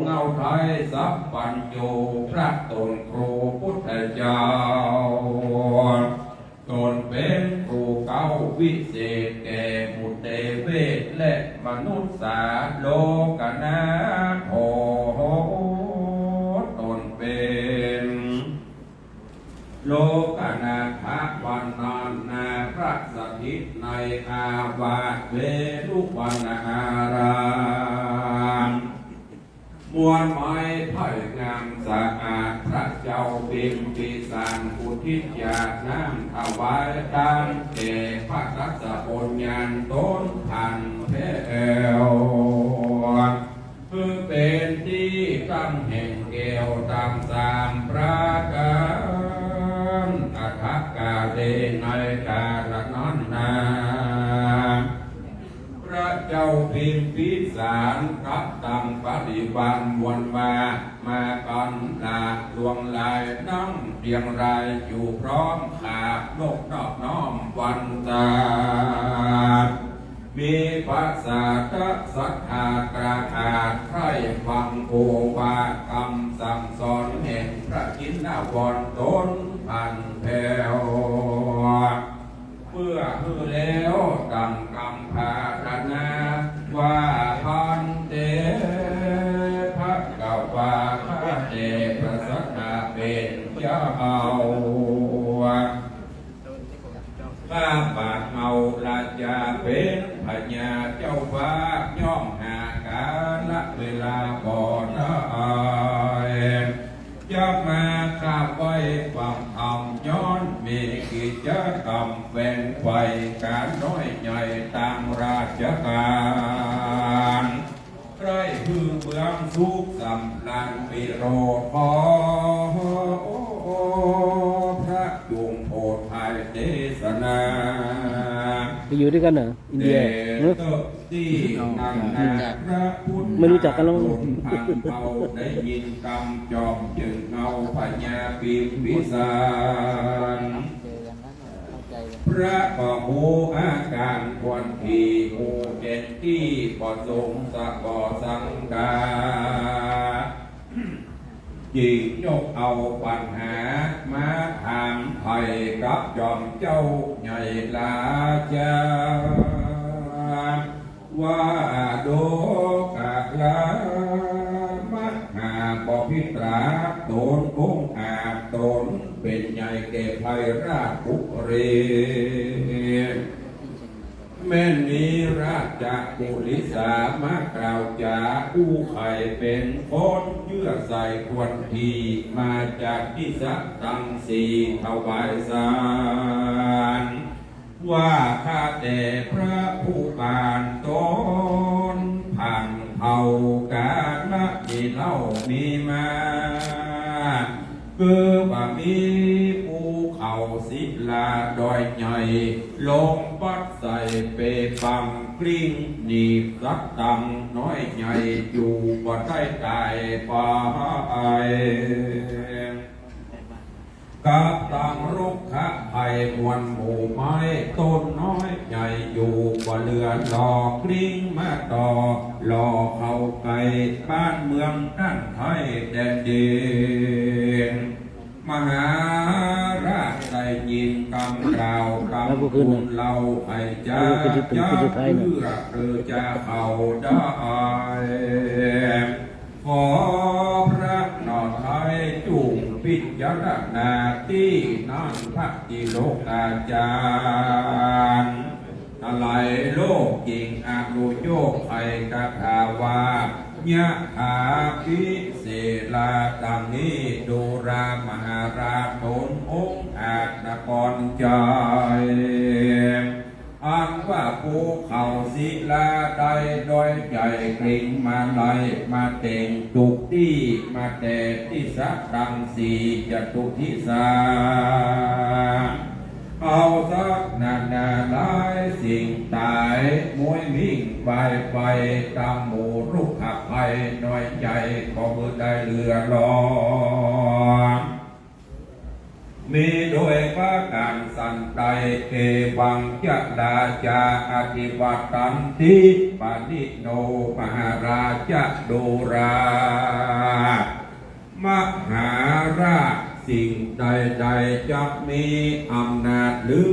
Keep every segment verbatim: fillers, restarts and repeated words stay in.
เฮาไทยสัพพัญญู พระต๋นครูพุทธเจ้า ต๋นเป๋นครูเก๊าวิเศษแก่หมู่เตเวทและมนุษย์สาโลกนาถ ต๋นเป๋น โลกนาถะ วันนั้นนาพระสถิตในอาวาสเวฬุวันนาราม มวลไม้ไผ่งามสะอาด พระเจ้าพิมพิสารอุทิศหยาดน้ำถวายตานแก่พระทัสสะโผญญาณต๋นพันแผ้ว คือเป๋นตี้ตั้งแห่งแก้วต๋ามสามประก๋าน อัฏฐกาเล ในกาละนั้นนา พระเจ้าพิมพิสารกับตังบริวารมวลมาก มากั๋นหลากหลวงหลาย นั่งเรียงรายอยู่พร้อม ขาบนบนอบน้อมวันตา มีประสาทศรัทธากล้าอาจ ใคร่ฟังโอวาทกำสั่งสอนแห่งพระชินวรต๋นพันแผ้ว เปื้อหื้อแล้วดั่งกำปรารถนา ว่า ภันเต ภะคะวา ข้าแต่พระสัตถาเป๋นเจ้า ข้าพระเฮาราชาเป๋นพญาเจ้าฟ้า ย่อมหาก๋าละเวลาบ่ได้ จะมาข้าไหว้ฟังธรรม ย้อนมีกิจกรรมแขวนไขว่ก๋านน้อยใหญ่ตางราชก๋าน ใคร่หื้อเมืองสุขสำราญวิโรจน์ ขอพระจงโผดไพยเตสนา ไปอยู่ด้วยกันเหรอ อินเดีย เดชะ ฮะ ตี้นั่งนาพระพุทธ ไม่รู้จักกันแล้วมั้ง ดลพังเบา ได้ยินกำจอมจึงเงาพญาพิมพิสาร พระก็ฮู้อาก๋านควรที ฮู้แจ้งตี้ประสงค์สะบ่สังกา จึงยกเอาปัญหามาถามไถ่กับจอมเจ้าใหญ่ราชา ว่า โดกะลา มหาบพิตรา ต๋นองอาจ ต๋นเป๋นใหญ่แก่ไพร่ราชบุรี แม่นมีราชบุริสามากล่าวจ๋า อู้ใค่เป๋นคนเยื่อใสควรที มาจากทิศตังสี่ถวายสาร ว่าข้าแต่พระผู้ก๋านต๋นพันเผ่าก๋าละนี้เล่ามีมา คือบ่ามีภูเขาศิลาดอยใหญ่ ลมปัดใส่เปปังกลิ้งหนีบสักตังน้อยใหญ่อยู่บ่ได้ต๋ายไป กับตังรุกขภัยมวลหมู่ไม้ ต้นน้อยใหญ่อยู่บ่เหลือหล่อกลิ้งมาต่อ หล่อเข้าใก้บ้านเมืองต้านไทยแดนดิน มหาราชได้ยินกำกล่าวกำทูลเล่า ไขจ๋าจะเปื้อเต๋อจะเข้าได้ ขอพระหน่อไทยจุ่งพิจารณาตี้นั้น พระติโลกาจารย์ ทลายโลกจิ่งอนุโยคไขคาถาว่า ยะถาภิเสกลา ดังนี้ ดูรา มหาราชต๋นองอาจนครชัย อันว่าภูเขาศิลาได้ดอยใหญ่กลิ้งมาลัยมาเต่งจุกตี้ มาแต่ทิศตังสี่จตุทิศา เอาสัตว์นานาหลายสิ่งต๋าย ม้วยมิ่งวายไป ต๋ามหมู่รุกขภัยน้อยใหญ่ บ่หื้อได้เหลือหล่อ มีโดยประก๋านสันใด เอวังจะราชาอธิวัตตันติ ปาณิโน มหาราชะ ดูรา ใดๆ จักมีอำนาจเหลื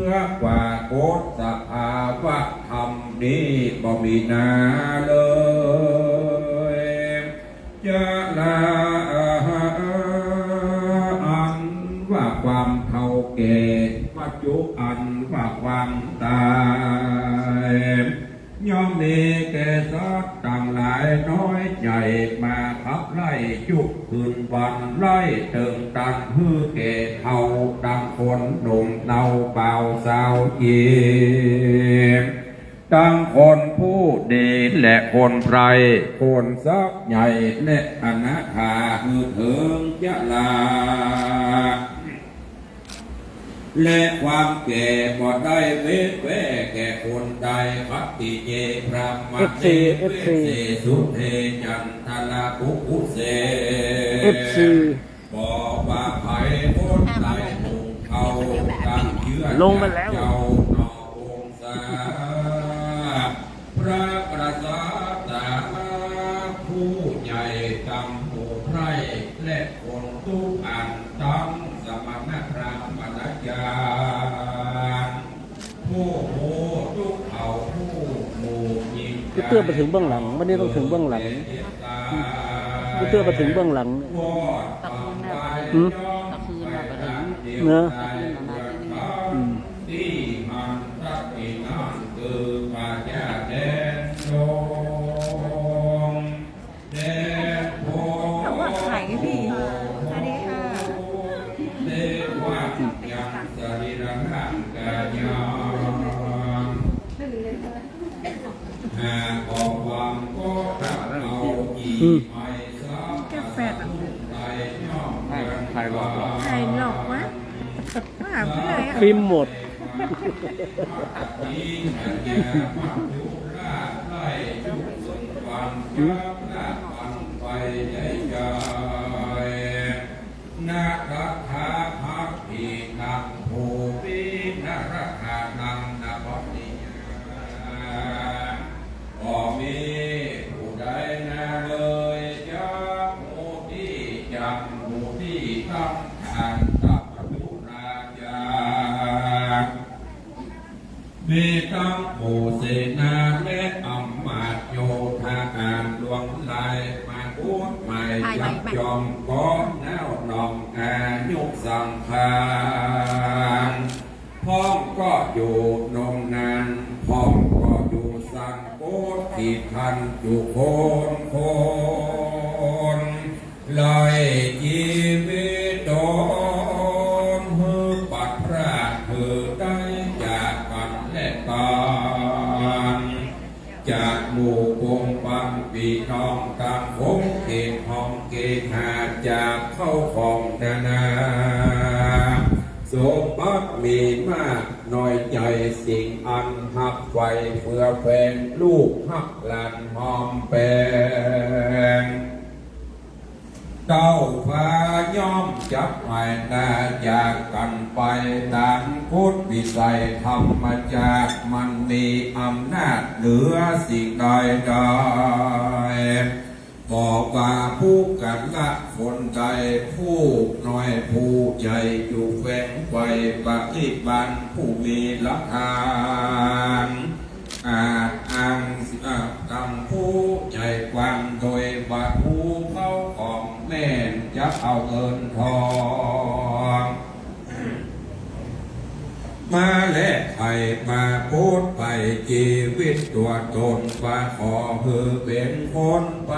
อกว่ากฎสภาวะธรรมนี้บ่มีนาเลย จะละอันว่าความเฒ่าแก่ ปัจจุอันว่าความต๋าย ย่อมมีแก่สัตว์ตังหลายน้อยใหญ่ มาขับไล่จุกคืนวันไล่เติงตันหื้อแก่เฒ่า ตังคนหนุ่มเนาบ่าวสาวหญิง ตังคนผู้ดีและคนไพร่ คนสักใหญ่และอนาถา หื้อเถิงจะละ และความแก่บ่ได้เว้นแว่แก่คนใด ขัตติเย พรหมเณ เอฟซี เอฟซี เวสเสสุเท จันทะละปุปุเส เอฟซี บ่ว่าใผคนใด หนุ่มเฒ่า ตังเยื้อ ลงมาแล้ว เจ้าหน่อองศา พระกษัตริย์ ผู้ใหญ่ตังหมู่ไพร่ และคนทุกอันตังสมณะพราหมณาจารย์ ผู้ฮู้ทุกเขาผู้หมู่ยิ่งใหญ่ พี่เตื้อไปถึงเบื้องหลัง วันนี้ต้องถึงเบื้องหลัง พี่เตื้อไปถึงเบื้องหลัง หืม เนาะ อืม ตี้หันตักตี้นั่นคือพญาแดนดง แดนโพ แต่ว่าไข่ดี สวัสดีค่ะ เทวะยังสรีระร่างกายา หากออกวังก็รับเอาอีก อืม ไม่ทราบ กาแฟแบบ ไทยหลอกเหรอ ไทยหลอกวะ ว่าไปเลยอะ ฟิล์มหมด หืม นะรัฐาภักขีตัง ภูมินรธานัง นครนิยา บ่มีผู้ใดนาเลย จักฮู้ตี้ จักฮู้ตี้ ตังขันธปทุราชา มีตังหมู่เสนาและอำมาตย์โยธาอันหลวงหลาย มาพูดหมายจับจอง ขอน้าวหน่องอายุสังขาร พ่องก็อยู่นมนาน พ่องก็อยู่สังโกษ ที่ท่านจุคนคน ไล่จีวิตตนหื้อปัดพราก หื้อได้จากกั๋นและกั๋น จากหมู่ปวงปันปี้น้อง ต๋ามขงเขตห้องเกหา จากเข้าของนานา สมบัติมีมากน้อยใหญ่ สิ่งอันฮักใฝ่เฟือแฟน ลูกฮักหลานหอมแปง เต้าฟ้าย่อมจักหมายนาจากกั๋นไป ต๋ามกฎวิสัยธรรมจักร มันมีอำนาจเหนือสิ่งใดๆ บอกว่าผู้กัลละคนใด ผู้น้อยผู้ใหญ่ อยู่แขวงไขว่ปริบัน ผู้มีหลักฐาน อาจอ้างสิ อ่า ต๋ามผู้ใหญ่กว้าง โดยว่าผู้เข้าของแม่น จะเอาเงินทอง มาแลกไขมาพูดไปจีวิตตั๋วตน ว่าขอหื้อเป๋นคนไป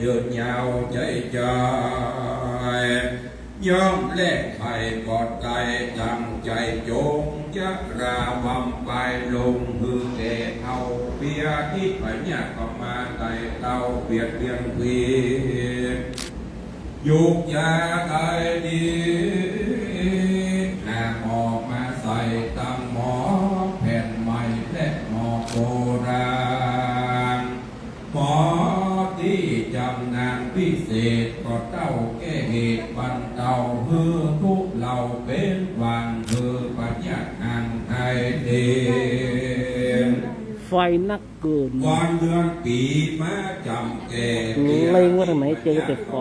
ยืนยาวใจ๋ใจ๋ ย่อมแลกไขบ่ได้ ตั้งใจ๋จงจะระวังไป ลงหื้อแก่เฒ่าเปีย ที่พญาก็มาไต่เต้าเบียดเบียนผี ยุกยาได้ดี หาหมอมาใส่ ตั้งหมอแผนใหม่และหมอโบราณ หมอตี้จำนาญวิเศษ ก็เต้าแก้เหตุบรรเทา หื้อทุเลาเป๋นหวัง หื้อพยาธิห่างหายดี ไฟนัก เกิน วันเดือนปี๋มาจ๋ำแก่ เล็งไว้ตรงไหนเจอแต่ไฟ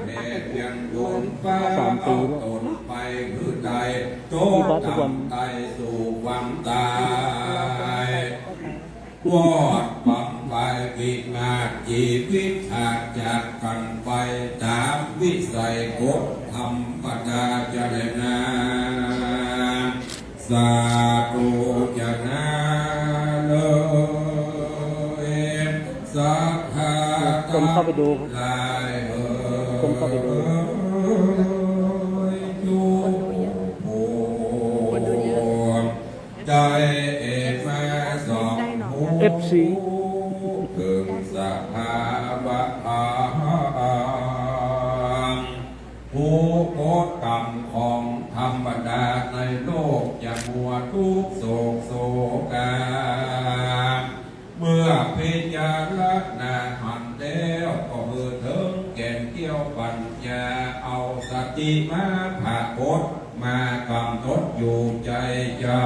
แผ่เวียนวนฟ้า สามปี๋แล้ว เอาตนไป หื้อได้ตกต่ำไปสู่ความต๋าย วอดบำไปวินาศ จีวิตขาดจากกั๋นไป ต๋ามวิสัยคนธรรมดาจะแลนา สาธุจะนาเลย สัทธา คนเข้าไปดู ตังหลายเอ๋ย คนเข้าไปดู คนดูเยอะ คนดูเยอะ ได้เอมาสอง เอฟซี เถิงสภาวะ ผู้โกรธกรรมของธรรมดาในโลกจะมัวทุกข์โศกโศกา เมื่อพิจารณาหันแล้วก็หื้อเถิงแก่นแก้วปัญญา เอาสติมาผะกดมากำหนดอยู่ใจ๋ใจ๋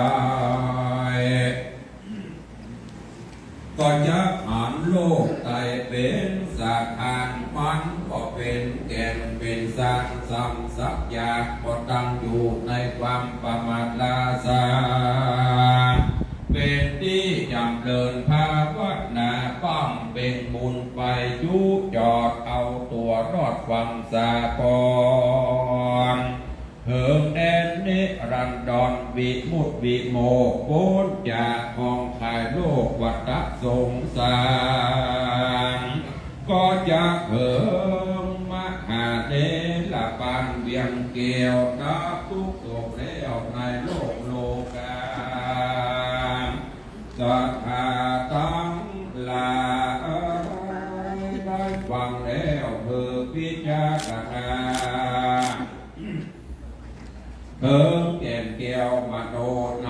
ก็จักหันโลกไตเป๋นสถาน มันก็เป๋นแก่นเป๋นสาร สังสักอยากก็ตั้งอยู่ในความประมาทราซา เป๋นตี้จ๋ำเริญภาวนา บำเพ็งบุญไปจุจอด เอาตั๋วรอดความสาคร เถิงแดนนิรันดร วิมุตติวิโมกข์ ป๊นจากของข่ายโลกวัฏสงสาร ก็จักเถิงมหาเถรปานเวียงแก้ว ดับทุกข์โศกแล้วในโลกโลกา สัทธาตังหลาย ได้ฟังแล้วหื้อพิจารณา เถิงแก่นแก้วมโนใน